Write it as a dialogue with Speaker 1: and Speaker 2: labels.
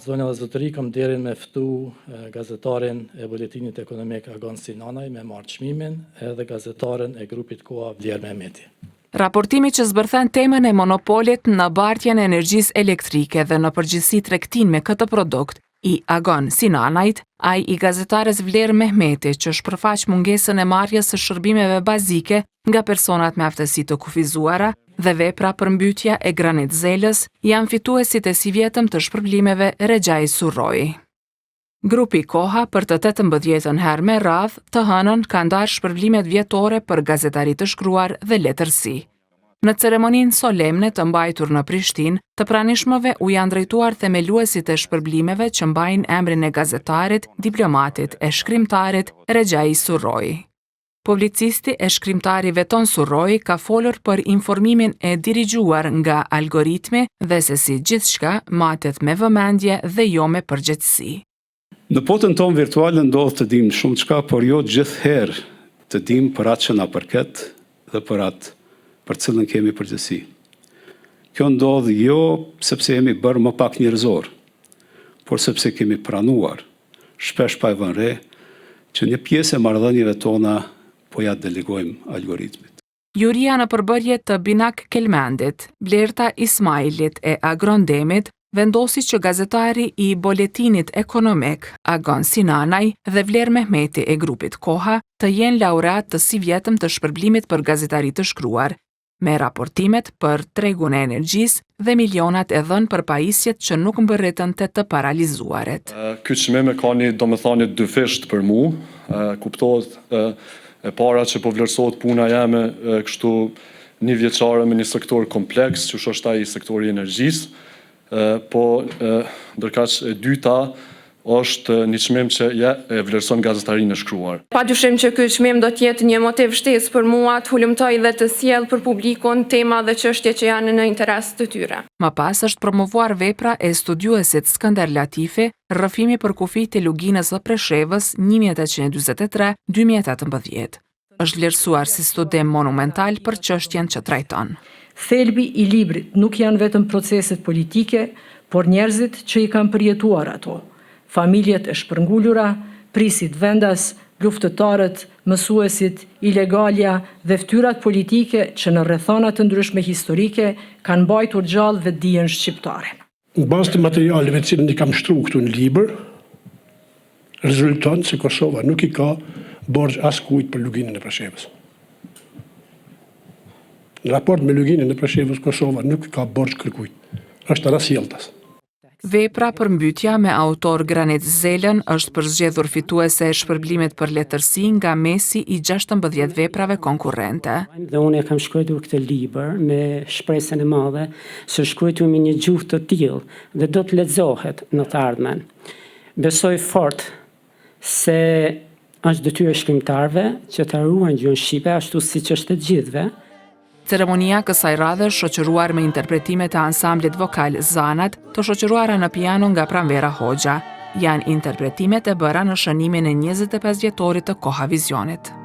Speaker 1: Zonja dhe zotëri, kam nderin me ftu gazetarin e Boletinit Ekonomik Agon Sinanaj me marrë çmimin edhe gazetaren e grupit Koha Vlerë Mehmeti.
Speaker 2: Raportimi që zbërthen temën e monopolit në bartjen e energjisë elektrike dhe në përgjithësi tregtinë me këtë produkt i Agon Sinanajt, ai i gazetares Vlerë Mehmeti që shpërfaq mungesën e marrjes së shërbimeve bazike nga personat me aftësi të kufizuara dhe vepra Përmbytja e Granit Zelës janë fituesit e sivjetëm të shpërblimeve Rexhai Surroi. Grupi Koha për të 18-ën herë me radhë, të hënën ka ndarë shpërblimet vjetore për gazetari të shkruar dhe letërsi. Në ceremoninë solemne të mbajtur në Prishtinë, të pranishmëve u janë drejtuar themeluesit e shpërblimeve që mbajnë emrin e gazetarit, diplomatit e shkrimtarit Rexhai Surroi. Publicisti e shkrimtari Veton Surroi ka folur për informimin e dirigjuar nga algoritmi dhe se si gjithçka matet me vëmendje dhe jo me përgjegjësi.
Speaker 3: Në botën tonë virtuale ndodh të dimë shumëçka, por jo gjithherë të dimë për atë që na përket dhe për atë për të cilën kemi përgjegjësi. Kjo ndodh jo sepse jemi bërë më pak njerëzorë, por sepse kemi pranuar shpesh pa e vënë re, që një pjesë e marrëdhënieve tona po ia delegojmë algoritmit.
Speaker 2: Juria në përbërje të Binak Kelmendit, Blerta Ismailit e Agron Demit vendosi që gazetari i Boletinit Ekonomik, Agon Sinanaj dhe Vlerë Mehmeti e grupit Koha të jenë laureatë të sivjetëm të shpërblimit për gazetari të shkruar, me raportimet për tregun e energjisë dhe milionat e dhënë për pajisjet që nuk mbërritën te të paralizuarit.
Speaker 4: Ky çmim e ka një domethënie të dyfishtë për mu, kuptohet e para që po vlerësohet puna jeme kështu njëvjeçare me një sektor kompleks, qysh është ai sektori i energjisë, Po, ndërkaq e dyta është një çmim që ja e vlerëson gazetarinë e shkruar.
Speaker 5: Padyshim që ky çmim do të jetë një motiv shtesë për mua të hulumtoj dhe të sjell për publikun tema dhe çështje që janë në interes të tyre.
Speaker 2: Më pas është promovuar vepra e studiuesit Skënder Latifi, Rrëfimi për kufijtë e Luginës së Preshevës, 1843, 2018. Është vlerësuar si studim monumental për çështjen që trajton.
Speaker 6: Thelbi i librit nuk janë vetëm proceset politike, por njerëzit që i kanë përjetuar ato, familjet e shpërngulura, prijësit vendas, luftëtarët, mësuesit, ilegalja dhe fytyrat politike që në rrethana të ndryshme historike kanë mbajtur gjallë vetëdijen shqiptare.
Speaker 7: Në bazë të materialeve të cilën i kam shtru këtu në libër, rezulton se Kosova nuk i ka borxh askujt për Luginën e Preshevës. Në raport me Luginën e Preshevës, Kosova nuk i ka borxh kërkujt. Është anasjelltas.
Speaker 2: Vepra Përmbytja me autor Granit Zelën është përzgjedhur fituese e shpërblimit për letërsi nga mesi i 16 veprave konkurrente.
Speaker 8: Dhe unë e kam shkruajtur këtë libër me shpresën e madhe se shkruajtur me një gjuhë të tillë dhe do të lexohet në të ardhmen. Besoj fort se është detyrë e shkrimtarëve që ta ruajnë gjuhën shqipe ashtu siç është e të gjithëve.
Speaker 2: Ceremonia kësaj radhe është shoqëruar me interpretimet e ansamblit vokal Zanat, të shoqëruara në piano nga Pranvera Hoxha. Janë interpretimet e bëra në shënimin e 25 vjetorit të Kohavizionit.